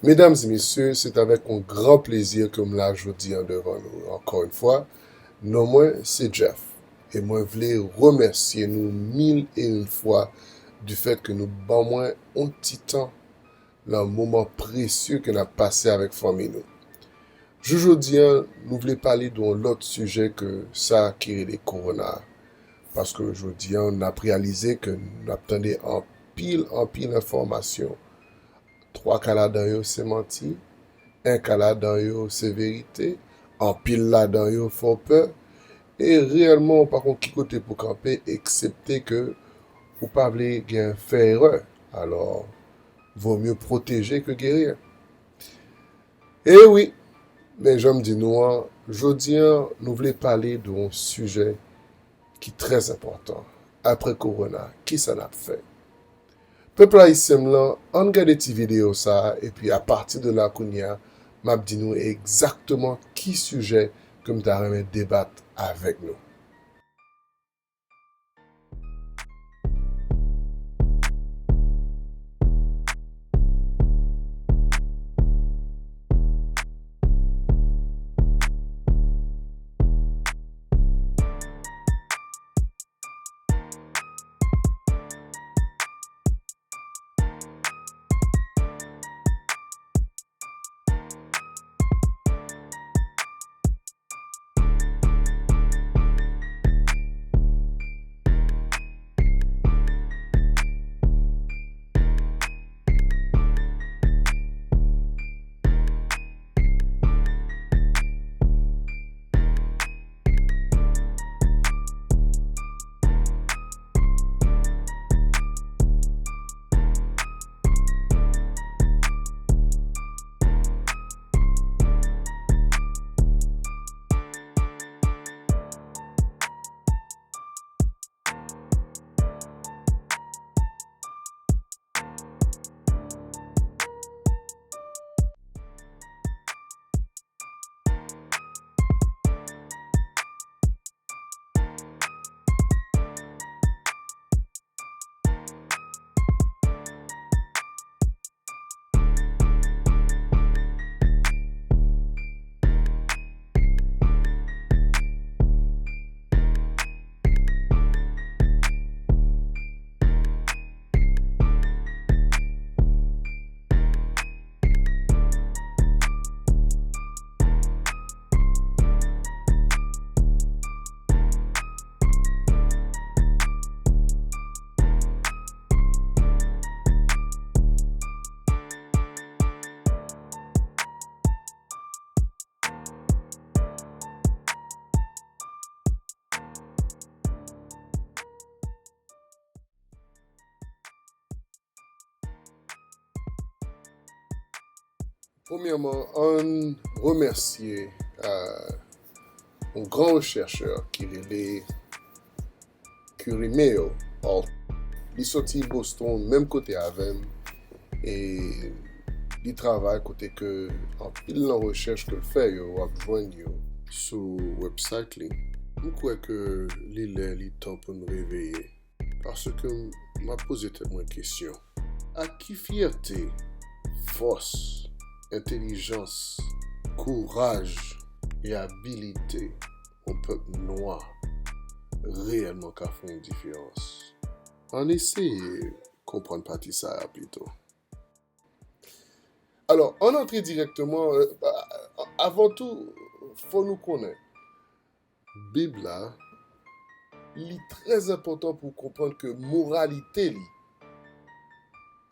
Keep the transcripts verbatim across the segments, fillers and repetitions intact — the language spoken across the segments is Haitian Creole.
Medam e mesye, se avèk yon gran plezi ke m la jodi a devan nou ankò yon fwa. Non mwen se Jeff, e mwen vle remèsye nou mil e yon fwa di fèt ke nou ban mwen yon ti tan nan moman presye ke n ap pase avèk fanmi nou. Jou jodi a, nou vle pale de yon lòt sijè ke sa ki rele kowona. Paske jodi a, n ap reyalize ke n ap tande anpil, anpil enfòmasyon. Twa ka ladan yo se manti, en ka ladan yo se verite, anpil ladan yo fè w pè, e reyèlman ou pa konn ki kote pou kanpe, eksepte ke ou pa vle gen fè erè. Alò, vo mye pwoteje ke geri. E wi, men jan m di nou an, jodi a, nou vle pale de yon sijè ki trè enpòtan. Apre kowona, kisa n ap fè? Pèp ayisyen m lan, ann gade ti videyo sa a, epi apati de la kounye a, m ap di nou egzakteman ki sijè ke m ta renmen debat avèk nou. Premyèman, ann remèsye, euh, yon gran rechèchè ki rele Kirimeo Alton. Li soti Boston, menm kote avè m, e li travay kote ke anpil nan rechèch ke l fè yo, w ap jwenn yo sou website li. M kwè ke li lè, li tan pou n reveye. Paske m ap poze tèt mwen kesyon. Ak ki fyète, fòs, entèlijans, kouraj e abilite yon pèp nwa reyèlman ka fè yon diferans? Ann eseye konprann pati sa a pito. Alò, ann antre dirèkteman, euh, a-, a-, avan tou, fò nou konnen, Bib la, li trè enpòtan pou w konprann ke moralite li,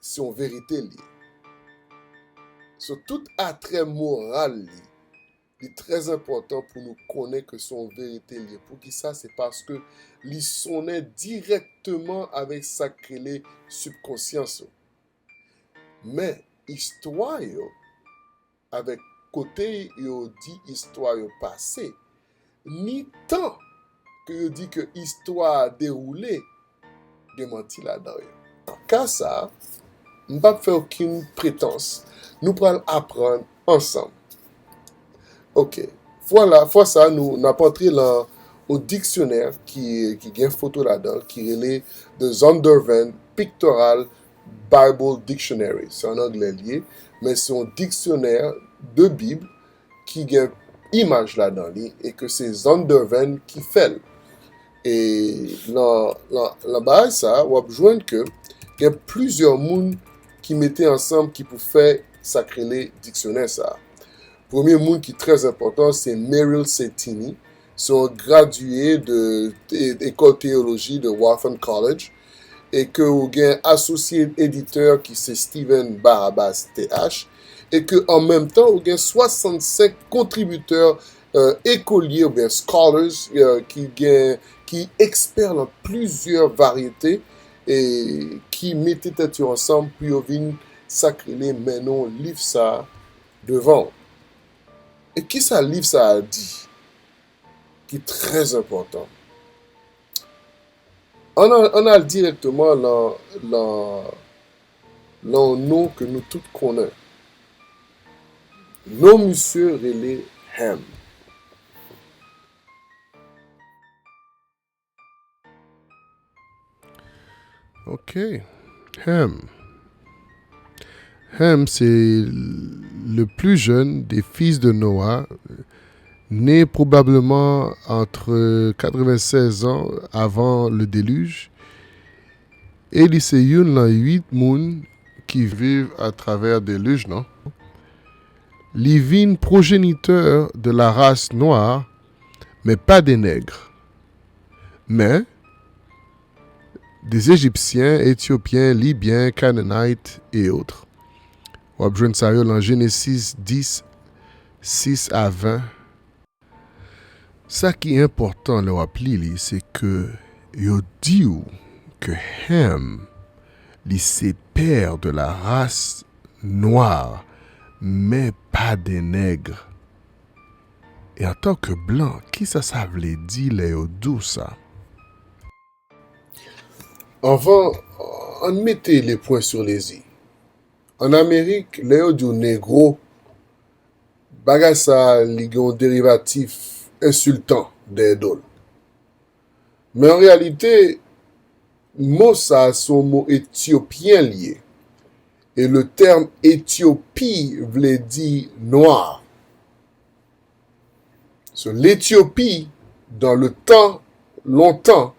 se yon verite li ye. So, tout atrè moral li, li trè enpòtan pou nou konnen ke se yon verite li ye. Poukisa? Se paske li sonnen dirèkteman avèk sa k rele sibkonsyans ou. Men, istwa yo, avèk kote yo di istwa yo pase, ni tan ke yo di ke istwa a dewoule, gen manti ladan yo. Ka sa a, m p ap fè okenn pretans, nou pral aprann ansanm. Ok, vwala, fwa sa a, nou, n ap antre lan yon diksyonè ki, ki gen foto ladan l, ki rele The Zondervan Pictorial Bible Dictionary, se an anglè l ye, men se yon diksyonè de Bib ki gen imaj ladan li e ke se Zondervan ki fè l. E nan, nan, nan bagay sa, w ap jwenn ke gen plizyè moun ki mete ansanm ki pou fè sa k rele diksyonè sa. Premye moun ki trè enpòtan, se Merrill Saintini. Se yon gradye de, de ekòl teyoloji de Waltham College. E ke ou gen asosye editè ki se Stephen Barabas Th. E ke an menm tan, ou gen swasannsenk kontribitè, euh, ekolye oubyen scholars, euh, ki gen, ki ekspè nan plizyè varyete e ki mete tèt yo ansanm pou yo vin sa k rele mennen w liv sa devan w. E kisa liv sa a di ki trè enpòtan? Ann al, ann al dirèkteman nan, nan, nan yon non ke nou tout konnen. Non misye rele Ham. Ok. Ham. Ham, c'est le plus jeune des fils de Noah, né probablement entre quatre-vingt-seize ans avant le déluge, e li se youn nan uit moun ki viv atravè delij lan. Li vin progéniteur de la race noire, mais pas des nègres. Men, des Égyptiens, Éthiopiens, Libyens, Canaanites et autres. W ap jwenn sa yo nan Jenesis dis, sis a ven. Sa ki enpòtan lè w ap li li, se ke yo di w ke Ham, li se père de la race noire, mais pas des nègres. E antanke blan, kisa sa vle di lè yo di w sa? Anvan, ann mete le pwen sou les i. Ann Amerik, lè yo di w negro, bagay sa a, li gen yon derivatif ensiltan dèyè do l. Men an reyalite, mo sa a se yon mo etyopyen li ye. E le tèm Etyopi vle di nwa. So, l'Éthiopie, dans le temps lontan,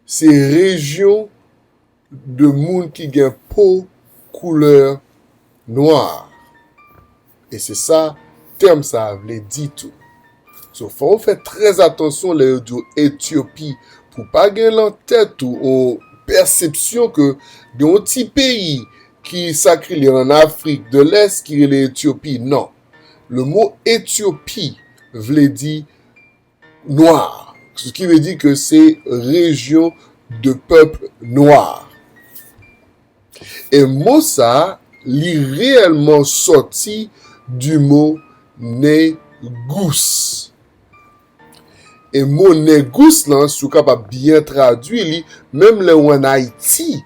se rejyon de moun ki gen po koulè nwa. E se sa tèm sa a vle di tou. So, fò w fè trè atansyon lè yo di w Etyopi, pou pa gen lan tèt ou yon pèsepsyon ke gen yon ti peyi ki sa k rele an Afrik de Lès ki rele Etyopi. Non. Le mot Etyopi vle di nwa, ce qui veut dire que c'est région de peuple noir. E mo sa a, li reyèlman sòti du mot negus. E mo negus lan, si w kapab byen tradui li, menm lè w ann Ayiti,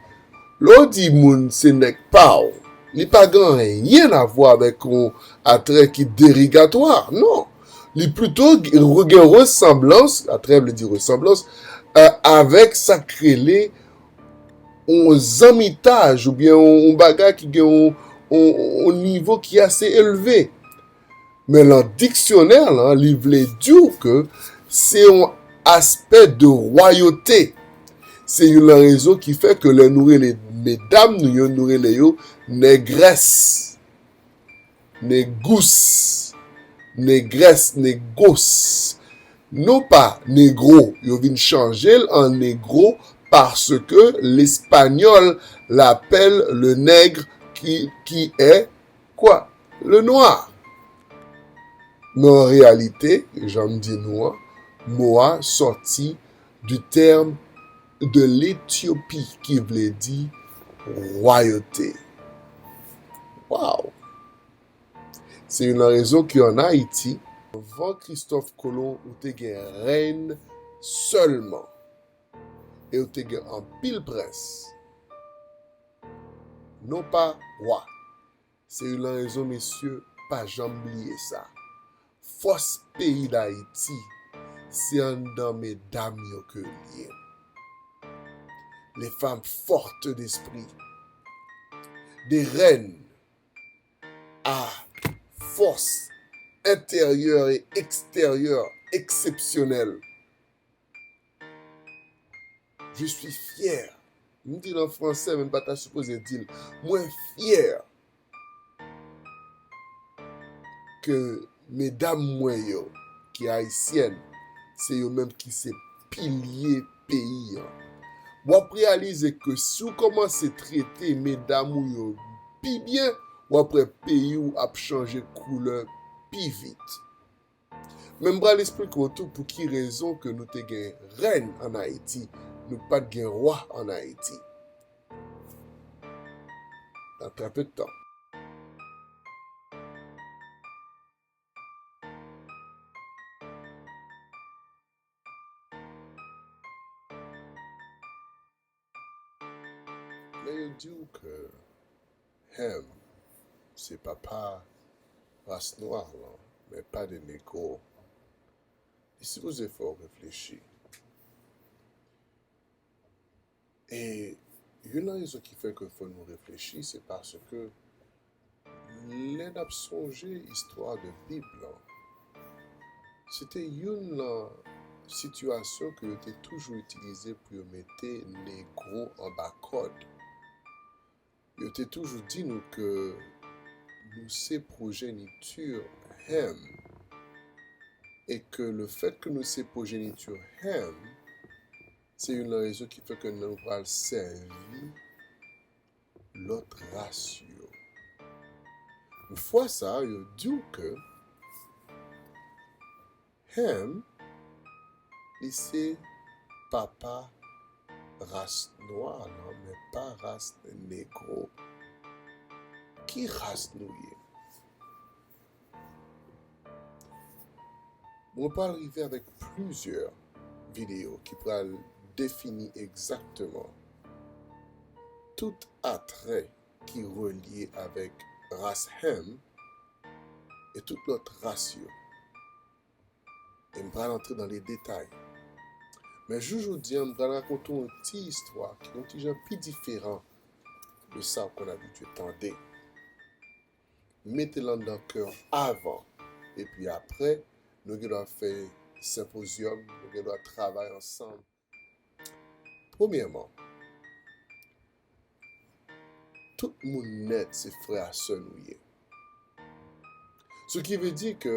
lè w di moun se nèg pa w, li pa gen anyen a vwa avèk yon atrè ki derigatwa, non. Li plito gen resanblans, atrè vle di resanblans, euh, avèk sa k rele yon zanmitaj oubyen yon, yon bagay ki gen yon, yon, yon nivo ki ase elve. Men lan diksyonè lan, li vle di w ke se yon aspè de rwayote. Se youn lan rezon ki fè ke lè nou rele medam nou yo, nou rele yo nègrès, negous, negrès, negos. Non pa negro, yo vin chanje l an negro paske lespanyòl l apèl le nègre qui, qui est quoi? Le noir. Men an reyalite, jan m di nou an, mo a sòti du terme de l'Éthiopie ki vle di rwayote. Waw! Se youn nan rezon ki ann Ayiti, anvan Kristòf Kolon, ou te gen rèyn sèlman. E ou te gen anpil prens. Non pa wa. Se youn nan rezon, mesye, pa janm bliye sa. Fòs peyi Dayiti, se anndan medam yo ke l ye. Les femmes fortes d'esprit. des reines à force intérieure et extérieure exceptionnelle. Je suis fier. M di l an fransè, men m pa ta sipoze di l. Mwen fyè ke medam mwen yo, ki ayisyèn, se yo menm ki se pilye peyi an. W ap reyalize ke si w kòmanse trete medam ou yo pi byen, w ap wè peyi w ap chanje koulè pi vit. Men m pral esplike w tou pou ki rezon ke nou te gen rèn ann Ayiti, nou pa t gen wa ann Ayiti. Nan trè pe de tan. Lè yo di w ke Ham se papa ras nwa lan, men pa de negro, li sipoze fè w reflechi. E youn nan rezon ki fè ke fò nou reflechi, se paske lè n ap sonje istwa de Bib lan, se te youn nan sitiyasyon ke yo te toujou itilize pou yo mete negro anba kòd. Yo te toujou di nou ke nou se pwojeniti Ham, e ke lefèt ke nou se pwojeniti Ham, se youn nan rezon ki fè ke nou pral sèvi lòt ras yo. Fwa sa a, yo di w ke Ham, li se papa ras nwa lan, men pa ras negro. Ki ras nou ye? Mwen pral rive avèk plizyè videyo ki pral defini egzakteman tout atrè ki relye avèk ras Ham e tout lòt ras yo. E m pral antre nan le detay. Men jou jodi a, m pral rakonte w yon ti istwa ki yon ti jan pi diferan de sa w konn abitye tande. Mete l anndan kè w avan. Epi apre, nou gen dwa fè senpozyòm, nou gen dwa travay ansanm. Premyèman, tout moun nèt se frè a sè nou ye. Ce qui veut dire ke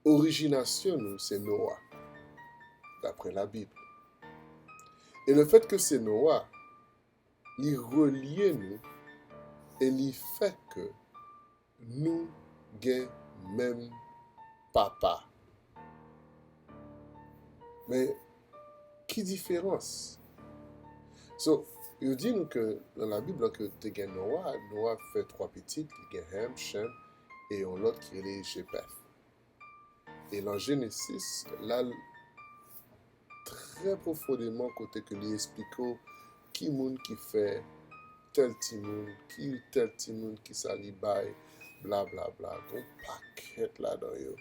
orijinasyon nou se Noa, daprè Labib. E lefèt ke se Noa, li relye nou e li fè ke nou gen menm papa. Men, ki diferans? So, yo di nou ke nan Labib la ke te gen Noa, Noa fè twa pitit, li gen Ham, Shem, e yon lòt ki rele Jefèt. E lan Jenesis, l al trè pwofondeman kote ke li esplike w ki moun ki fè tèl timoun, ki tèl timoun, ki sa li bay, bla, bla, bla. Gon pakèt ladan yo.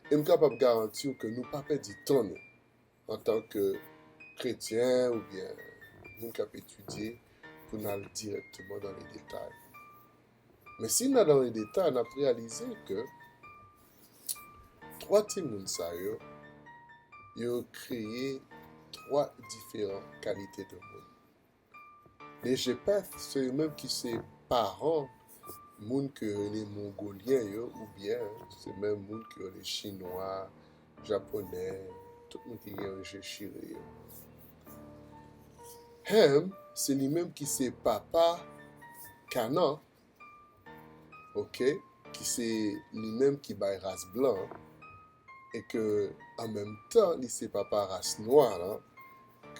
E m kapab garanti w ke nou pa pèdi tan nou antanke kretyen oubyen moun k ap etidye pou n al dirèkteman dan le detay. Men si n al dan le detay, n ap reyalize ke twa timoun sa yo, yo kreye twa diferan kalite de moun. Le Jefèt, se yo menm ki se paran moun ke yo rele Mongolyen yo, oubyen se menm moun ke yo rele Chinwa, Japonè, tout moun ki gen je chire yo. Ham, se li menm ki se papa Kanan, oke, ki se li menm ki bay ras blan an, e ke an menm tan, li se papa ras nwa lan,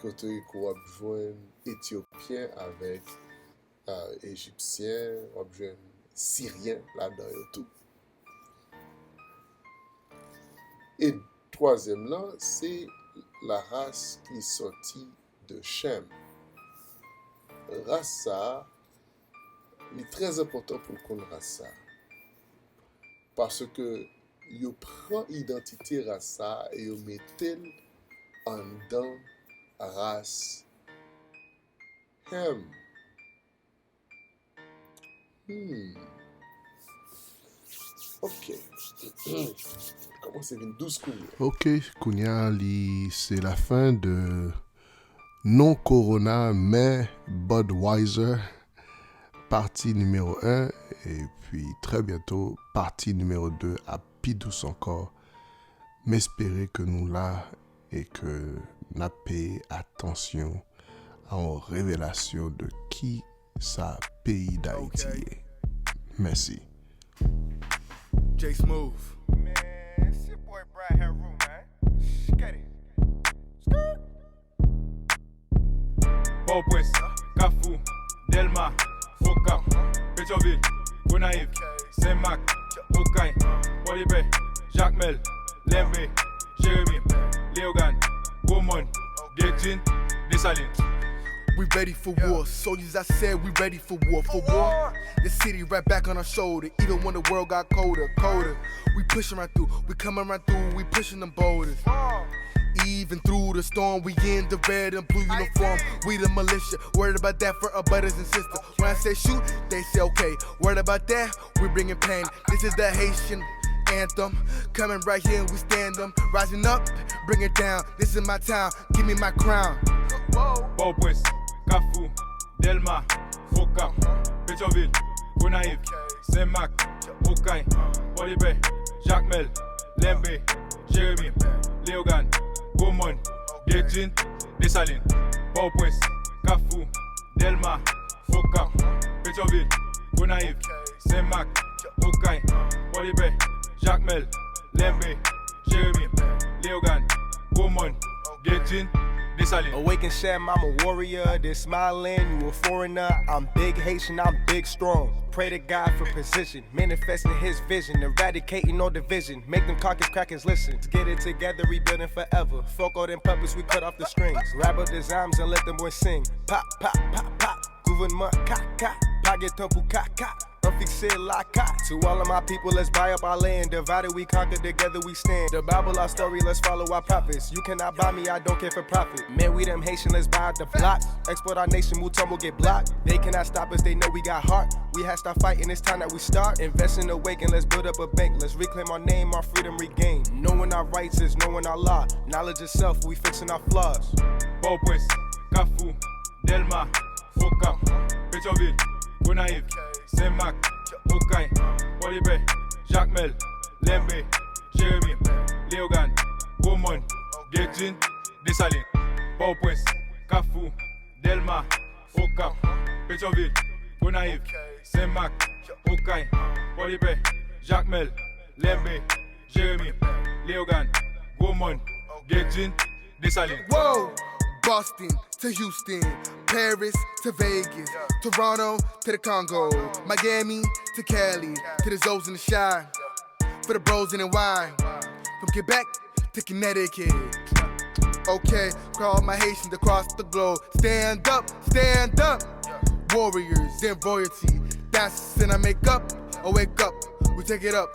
kote ke w ap jwenn Etyopyen avèk, a, Ejipsyen, w ap jwenn Siryen ladan yo tou. E twazyèm lan, se la ras ki sòti de Shem. Ras sa a, li trè enpòtan pou n konn ras sa a. Paske yo pran idantite ras sa a e yo mete l anndan ras Ham. Hmm. Ok. Kòmanse vin dous kounye a. Ok, kounye a, li, se la fin de non Corona, men Budweiser, pati nimewo en, epi trè byento, pati nimewo de ap pi dous ankò. M espere ke nou la e ke n ap peye atansyon a yon revelasyon de ki sa peyi Dayiti ye. Mèsi. J Smooth. Man, it's your boy Brad Haru, man. Shh, get it. Skirt. Pòtoprens, Kafou, Dèlma, Fokap, Petyonvil, Gonayiv, Senmak, Okay, Pòdepè, Jakmèl, Lenbe, Jeremi, Leyogàn, Gwomòn, Grecin, Desalin. We ready for war. Soldiers, I said we ready for war. For war. The city right back on our shoulder. Even when the world got colder, colder. We pushing right through. We coming right through. We pushing them boulders. Even through the storm, we in the red and blue uniform. We the militia. Worried about that for our brothers and sisters. When I say shoot, they say okay. Worried about that, we bringing pain. This is the Haitian anthem. Coming right here, we stand them. Rising up, bring it down. This is my town. Give me my crown. Pòtoprens, Kafou, Dèlma, Fokap, Petyonvil, Gonayiv, Senmak, Okay, Pòdepè, Jakmèl, Lenbe, Jeremi, Leyogàn, Gwomòn, Grecin, Desalin. Pòtoprens, Kafou, Dèlma, Fokap, Petyonvil, Gonayiv, Senmak, Okay, Pòdepè, Jakmèl, Lenbe, Jeremi, Leyogàn, Gwomòn, Grecin, Desalin. Awaken Shem, I'm a warrior. This my land, you a foreigner. I'm big Haitian, I'm big strong. Pray to God for position. Manifesting his vision, eradicating all division. Make them cock his crackers listen. Let's get it together, rebuilding forever. Fuck all them puppets, we cut off the strings. Wrap up the zymes and let them boys sing. Pop, pop, pop, pop. Gouvernement, ka, ka. Pa gen tan pou kaka. An fikse laka. To all of my people, let's buy up our land. Divided we conquer, together we stand. The Bible our story, let's follow our prophets. You cannot buy me, I don't care for profit. Man, we them Haitian, let's buy out the block. Export our nation, Mutombo get blocked. They cannot stop us, they know we got heart. We have stopped fighting, it's time that we start. Invest in Awaken, let's build up a bank. Let's reclaim our name, our freedom regained. Knowing our rights is knowing our law. Knowledge itself, we fixing our flaws. Pòtoprens, Kafou, Dèlma, Fokap, Petyonvil, Gonayiv, Senmak, Okay, Pòdepè, Jakmèl, Lenbe, Jeremi, Leyogàn, Gwomòn, Grecin, Desalin. Pòtoprens, Kafou, Dèlma, Fokap, Petyonvil, Gonayiv, Senmak, Okay, Pòdepè, Jakmèl, Lenbe, Jeremi, Leyogàn, Gwomòn, Grecin, Desalin. Whoa! Boston to Houston, Paris to Vegas, Toronto to the Congo, Miami to Cali, to the Zoes in the Chi, for the bros in the Y, from Quebec to Connecticut. Okay, for all my Haitians across the globe, stand up, stand up. Warriors and royalty, that's in our makeup. Oh, wake up, we take it up.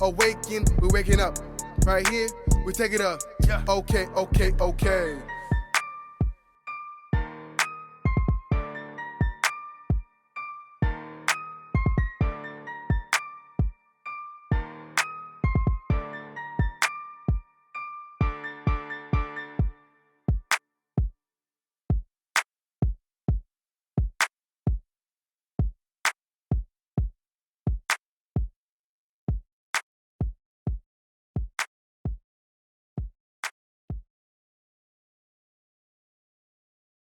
Awaken, we waking up. Right here, we take it up. Okay, okay, okay.